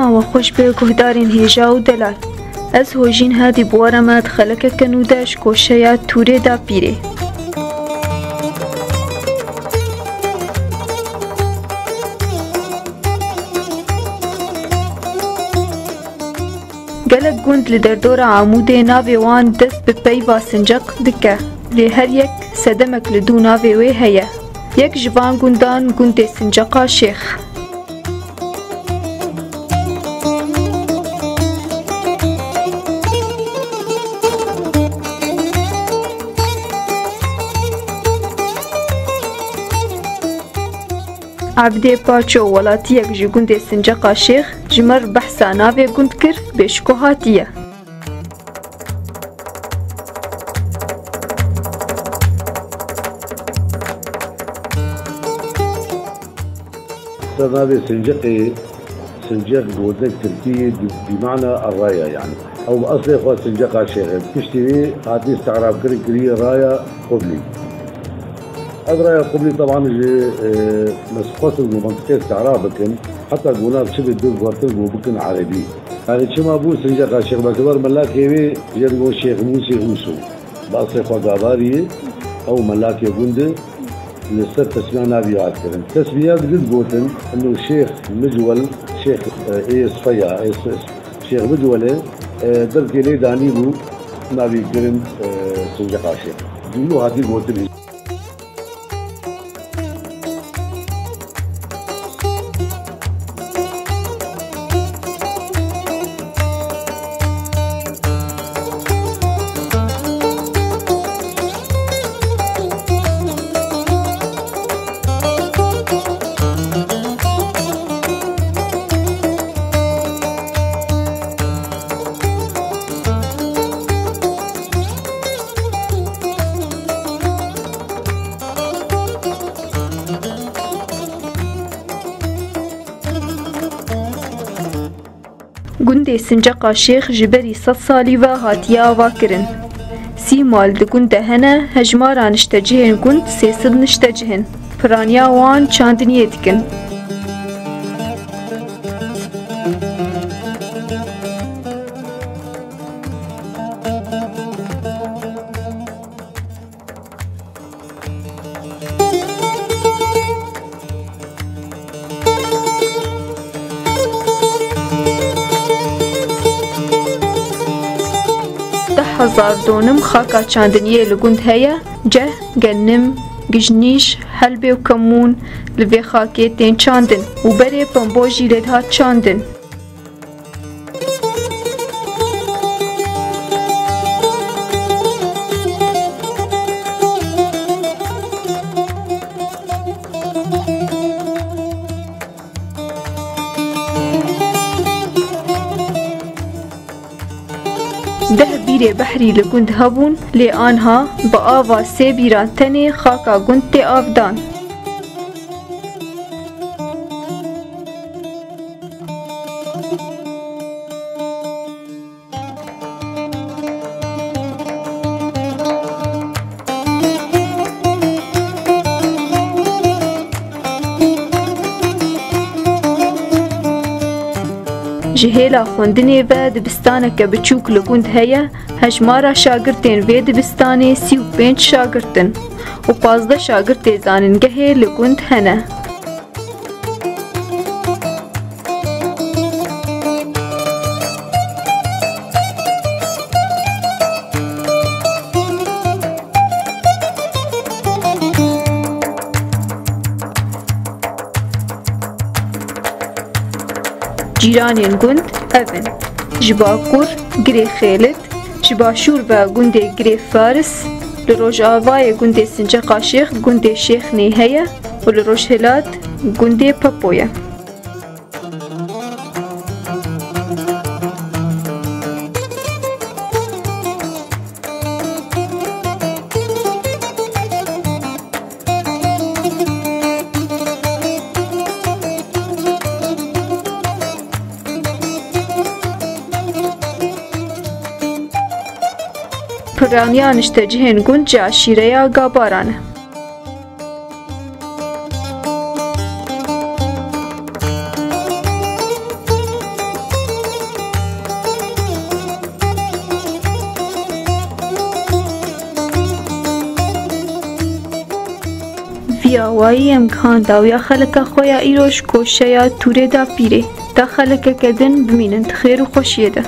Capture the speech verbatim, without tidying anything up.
Mawa xweş be guhdarên hêja û delal. Ez Hojîn Hadî bi we re me dixelekeke nû de ji koşeya Tûrê Dapîrê. Gelek gund li derdora Amûdê navê wan dest bi peyva Sinceq dike, lê her yek sedemek li dû navê wê heye. Yek ji van gundan gundê Sinceqa Şêx. Evdê Paço, welatiyek ji gundê Sinceqa Şêx, ji me re behsa navê gund kir, bêşko hatiye. Ser navê Sinceqê, Sinceq gotek tirkî bi, bi mana raya yani. Ew bi eslê xwe Sinceqa Şêx e. Piştî wî hatî îstîrabkirin kiriye raya Qublî. Ev raya Qublî teban ji, e, mes xwestin ku mentiqê îstîrab bikin, heta ku nav çi bi du guhertin ku bikin erebî. Yani çima bû Sinceqa Şêx, belki ber melakê wê jê digot Şêx Mûsê Ûso. Bi eslê xwe Gabarî ye, ew melakê gund e, li ser tesmiya navî hat kirin. Tesmiya digir gotin, ino Şêx Micwel, Şêx, e, ê Sifeya, ê S-, Şêx Micwel e, e, derkê lê danî bû, navî kirin, e, Sinceqa Şêx. Dû hatî gotin. Gundê Sinceqa Şêx ji berî sed salî ve hatiye avakirin. Sî mal di gund de hene, hejmara niştecihên gund sê sed niştecih in. Piraniya wan çandiniyê dikin. Deh hezar donim xaka çandiniyê li gund heye, ceh, genim, gijnîş, helbê û kemûn li vê xakê tên çandin û berê pembo jî lê dihat çandin. Deh bîrê behrî li gund hebûn, lê anha bi ava sê bîran tenê xaka gund tê avdan. Ji hêla xwendinê ve dibistaneke biçûk li gund heye, hejmara şagirtên vê dibistanê sî û pênc şagirt in û pazdeh şagirtê zanîngehê li gund hene. Cîranên gund ev in: ji bakur Girê Xêlit, ji başûr ve gundê Girê Faris, li rojavayê gundê Sinceqa Şêx gundê Şêx Nê heye û li rojhilat gundê Pepo ye. Piraniya niştecihên gund ji eşîreya Gabaran e. Wayî em gihand dawiya xeleka xwe ya îro ji koşeya Tûrê Dapîrê. Ta xelekeke din bimînin di xêr û xweşiyê de.